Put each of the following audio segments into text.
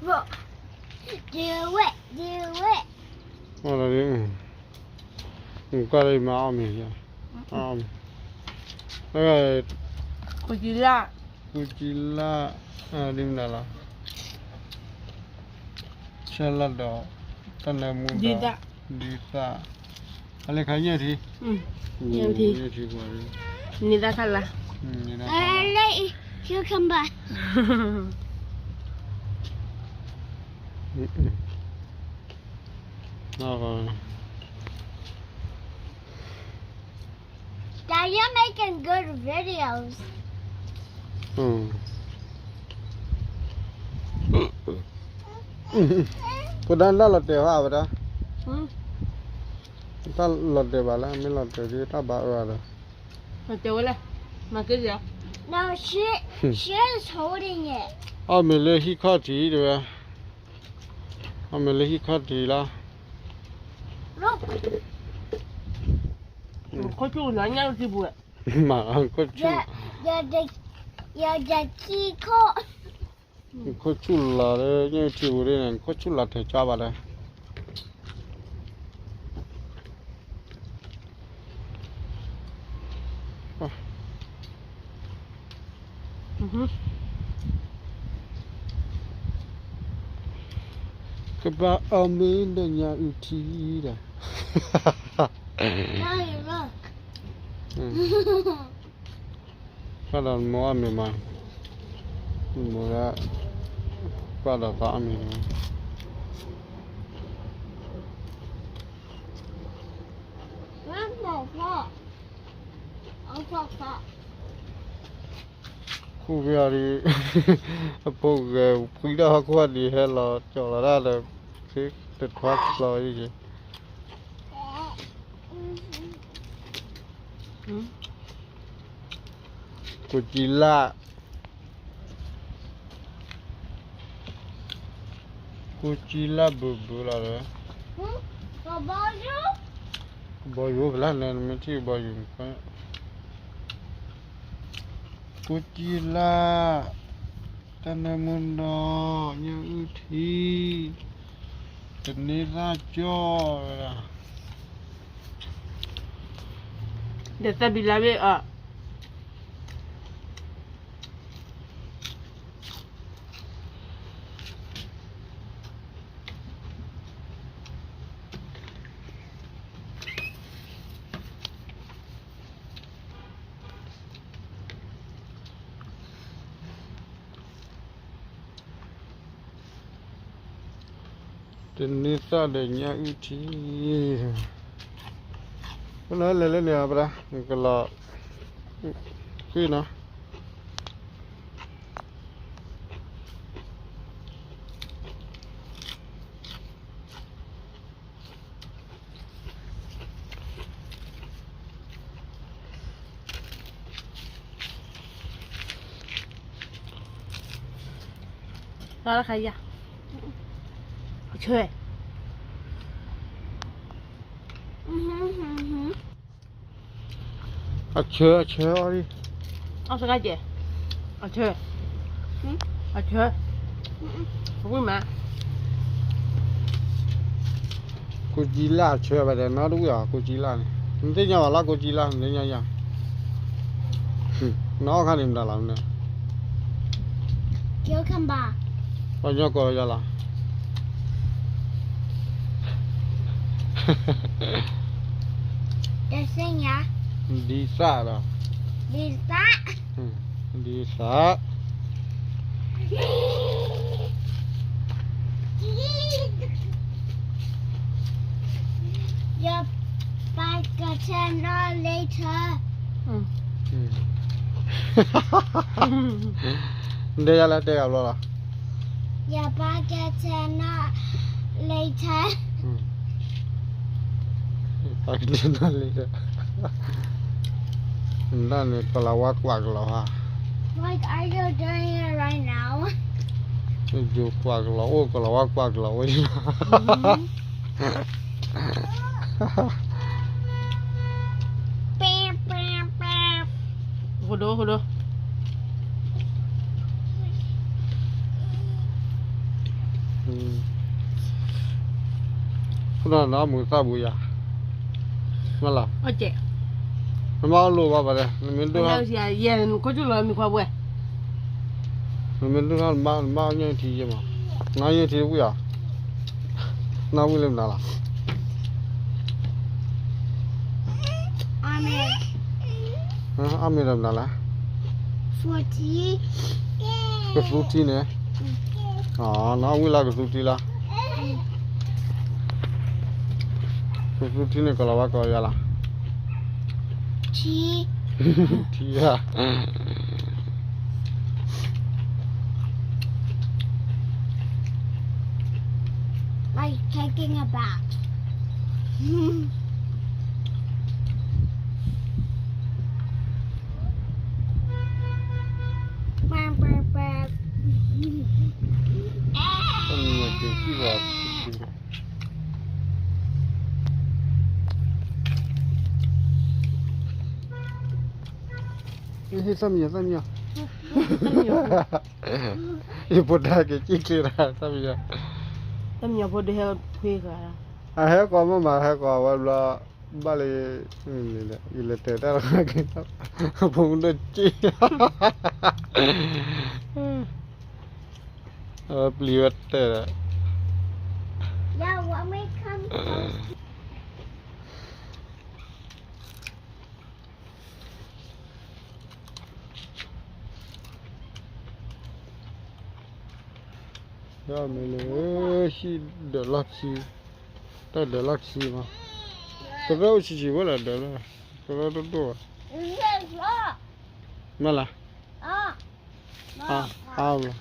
Do it, do it. အီၣ်လီၤဒ်, ကွၢ်လၢယမၤအီၣ်မ့ၤ, အီၣ်မ့ၤ, ကူကံလၢ်, ကူကံလၢ်, ဒ်မနုၤလီၤ, ဆၢလၢ်ဒီး တၢ်နၢမူဒီး ဒ်သၣ်, အလဲၤခါညၣ်ထံ, ညၣ်ထံ, န့ၢ်သၣ်ခါလၢ်, န့ၢ်သၣ်ခါလၢ်, cucumber. ကဘၣ် making good videos. ဖိဒါတၢ်လီၤတဲာ်ဟီဝဲဒၣ်, တၢ်လီၤတဲာ်ဘၣ်လၢ မ့ၢ်လီၤတဲာ်ဒ်တၢ်ဘၣ်အၢဒီး, တဲဝဲလဲၣ်, မၤက့ၤ, No, she, she is holding it. အီၣ်မ့ၤလၢဟံၣ်ခီၣ်ထံးတဲဝဲ, အီၣ်မ့ၤလၢဟံၣ်ခီၣ်ထံးလီၤ. ခိၣ်ဆူၣ်လီၤညၣ်အုၣ်ထံပူၤ, မ့ၢ်ခိၣ်ဆူၣ်, ယတခံခိၣ်, ခိၣ်ဆူၣ်လီၤလၢညၣ်အုၣ်ထံပူၤန့ၣ် ခိၣ်ဆူၣ်လီၤထဲကၠီဘၣ်ဒီး ကဘၣ်အီၣ်မ့ၤဒီးညၣ်အုၣ်ထံဒီး, ပၢ်ဒီးမိၢ်အီၣ်မ့ၤမး, မိၢ်ဒၣ်, ပၢ်ဒီးပၢ်အီၣ်မ့ၤမး. ခိၣ်ဖဲအံၤ, အဖိဂဲၤ ဖှံဒၣ်ဟီၣ်ခိၣ်ဒံး ဟဲလီၤကၠီလီၤဒၣ်ဒီး, တထွါကျီယဲ, ကူကံလၢ်, ကူကံလၢ်ဘုးဘုးလီၤဒီး, ကဘီယူၤဖဲလဲၣ်န့ၣ် နမ့ၢ်ထံၣ်ကဘီယူၤန့ၣ်, ကူကံလၢ်, တၢ်နၢမူဒီး ညၣ်အုၣ်ထံ, တန့ၢ်သၣ်ကၠီဝဲဒၣ်, ဒီးသၣ်ဘံလါဘ့ၣ်အီၤ. တန့ၢ်သၣ်ဒီးညၣ်အုၣ်ထံ, ပနလဲၤလၢန့ၣ်အပဒၣ်, ကလီၤ, ဃ့နီၤ. လီၤတခါယၤ, အဆၢ, အဆၢအီၤဒံး, အီၣ်စကါကဲ, အဆၢ, အဆၢ, ဝံၣ်မး. ကူကံလၢ်အဆၢဘၣ်ဒီး နီတဝံၣ်အီၤ ကူကံလၢ်န့ၣ်, နသ့ၣ်ညါဘၣ်လၢကူကံလၢ် နသ့ၣ်ညါယၤ, နအီၣ်ခါန့ၣ်မတၤလီၤန့ၣ်, cucumber, ပှၤညီကိးယၤလီၤ. တသ့ၣ်ညါ, ဒ်သၣ်ဒီး, ဒ်သၣ်, ဒ်သၣ်. Your bike gets another later. နတဲယၤလၢတဲဂၤဘျီလီၤ. Your bike gets another later. ပကတဲနီၢ်လံ, နဒၣ်န့ၣ်ကလၤဝါကွၢ်ကလီၤဟါ, What are you doing right now? ယိၤကွၢ်ကလီၤအိၣ် ကလၤဝါကွၢ်ကလီၤအိၣ်လီၤ. ဟိဒိ ဟိဒိ. ဖိဒိၣ်နအီၣ်မူၤသၣ်ဘိယၤ, မ့ၢ်လီၤ, နမ့ၢ်အီၣ်လိာ်ဘၣ်ဘၣ်ဒီး နမ့ၢ်ဒိၣ်ထီၣ်, နမ့ၢ်ဒိၣ်ထီၣ် နမ့ၢ်အီၣ်ညၣ်ထံယဲမး, နအီၣ်ညၣ်ထံတဝံၣ်ဧါ, နဝံၣ်လၢမနုၤလီၤ. အီၣ်မ့ၤဒီးမနုၤလဲၣ်, ကသူထံန့ၣ်, နဝံၣ်လၢကသူထံလီၤ. ကသူထံန့ၣ် ကလီၤဘၣ်ကီယါလီၤ, ထံဧါ. Like taking a bath. Brr, brr, brr. သၣ်မံယီၤ သၣ်မံယီၤ, ယဖိဒါက့ၤစံၣ်ချ့တၢ် သၣ်မံယီၤ, သၣ်မံယီၤဖိဒိၣ်ဟဲခွ့ဃာ်, အဟဲကိးမ့ၢ်မး ဟဲကိးဝဲဘျီ, ဘၣ်လၢ ယလဲၤတဲတၢ်တခါက့ၤ, ဖိမုၣ်ဒိၣ်စံၣ်, အဝဲပျံၤဝဲတဲဒီး မ့ၢ်လၢ ဟံၣ်ဒၢးလီၢ်ခံ, တၢ်ဒၢးလီၢ်ခံမး, ကရၢအိၣ်ဆံးဆံးဝဲလီၤ ဒၢးလီၢ်, ကရၢတဒိၣ်ဘၣ်, မ့ၢ်လၢ အါဘျီ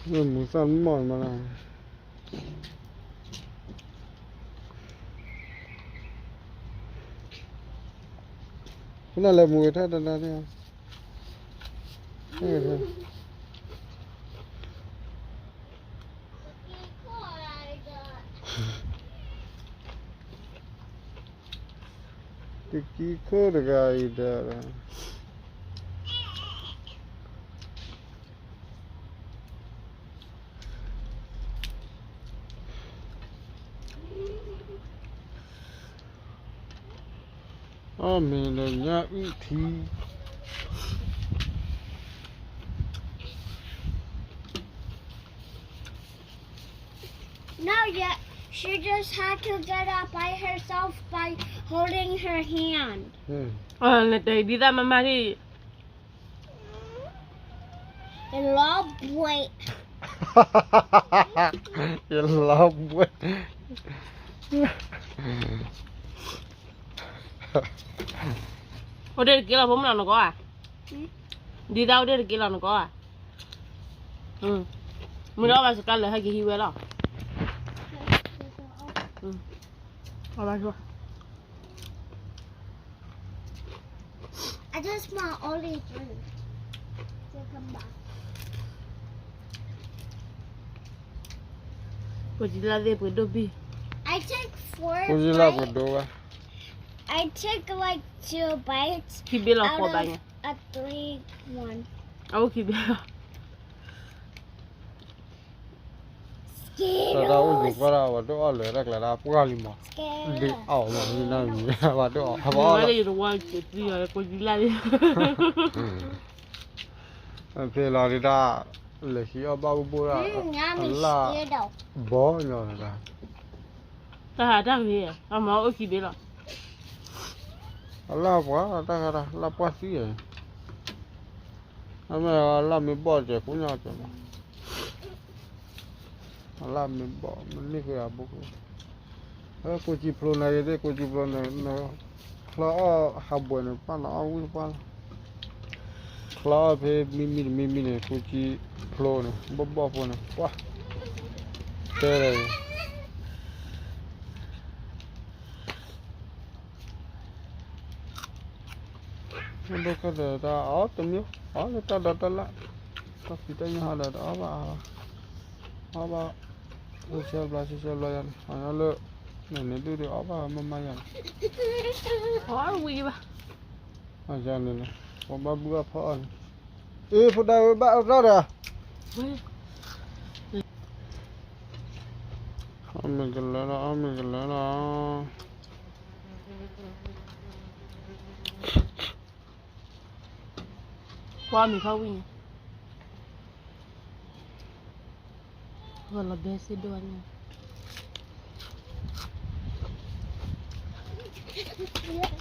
မ့ၢ်မူၤသၣ်မီၢ်မးလီၤ, ဖဲနလဲၤမူၤကထါတနၤန့ၣ်, တကံခိၣ်တဂၤအံၤဒီး အီၣ်မ့ၤဒီးညၣ်အုၣ်ထံ No, yeah, she just had to get up by herself by holding her hand. နတဲဒ်သၣ်မၤမၤဒ် ယလီၤဘှံး, ယလီၤဘှံး, အိၣ်ဒ့ၣ်တက့ၢ်လီၤ ဖိမုၣ်လီၤနကီၢ်ဧါ, ဒ်သၣ်အိၣ်ဒ့ၣ်တက့ၢ်လီၤနကီၢ်ဧါ, မ့ၢ်ဒီးဘၣ်စကါလၢာ်ဟဲက့ၤဟံးဝဲလီၤ, အဘၣ်ဆိ I just want only three to come back. ကိးကံလၢ်သ့ၣ်ပှ့ၤဒိၣ်ဘ့ၣ်, I take four bites, I take like two bites out of a three one. အိၣ်ခံဘ့ၣ်လီၤ. တၢ်တၢ်အိၣ်ယံၤကွၢ်ဒၣ် ပှၤဒိၣ်အီၣ်လၢတၢ်ကျါဒၣ်ပှၢ်လံမး, ဒ်အီၣ်မး မ့ၢ်နၢ်မံၤ ပှၤဒိၣ်အီၣ် ပှၤအီၣ်လၢ ကိးကံလၢ်, ဖဲလီၤဒၣ် လဲၤဟံးအီၣ်ဘၣ်ဘိၣ်ဘိၣ်ဒၣ် အလၣ်ဘီညီနၤ, တၢ်ဟးတၢ်ဂ့ၤ အမၤအိၣ်ခံဘ့ၣ်လီၤ, အလၣ်ပှၤတၢ်ဂၤတၢ် လၣ်ပှၢ်သံ, အမ့ၢ်လၣ်မ့ၢ်ဘီၣ်စဲး ကိညါကၠီလီၤ, အလၣ်မ့ၢ်ဘီၣ် မ့ၢ်န့ၢ်ဃ့အဘိၣ်, ကိးကံဖျိနၤဂ့ၤသ့ၣ် ကိးကံဖျိနၤ, ချီအီၣ်ဟးဘှဲးန့ၣ် ပၢ်နအီၣ်ဝံၣ်တပှၢ်လီၤ, ချီအီၣ်ဖဲမံမံတမံမံန့ၣ် ကိးကံဖျိန့ၣ် ဘီၣ်ဘီၣ်ဖိန့ၣ် ပှၢ်, တဲလီၤ ဒိၣ်ခဲဒီးတၢ်အီၣ်တမံၤ အီၣ်လၢတၢ်ဒီးတၢ်လၣ်, တၢ်ဖံးတၢ်ညၣ်ဟီဒီးတအီၣ်ဘၣ်, အီၣ်ဘၣ်, ဆဲဘျါဆဲဘျါယၤန့ၣ် အီၣ်လၢ, န့ၣ်န့ၣ်ဒုၣ်ဒုၣ်အီၣ်ဘၣ်မးမးယၤန့ၣ်, အီၣ်ဝံၤဘၣ် အန့ၣ်, ပှၤဘၣ်ဘုၣ်ဘၣ်ဖီအီၤန့ၣ်, အ့ ဖိဒၣ်ဧၢ ဘၣ်အီၣ်တၢ်ဒီး, အီၣ်မ့ၤကလၢလီၤ အီၣ်မ့ၤကလၢလီၤ. ကွၢ်မ့ၤထီၣ်ဝံၣ်န့ၣ်, ဂီၤလီၤဘဲစ့ဒိၣ်န့ၣ်,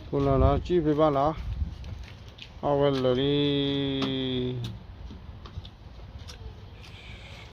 ပူၤလီၤလီၤ ကံၣ်ဖဲဘၣ်လီၤ, အဝဲလၢာ်လံ.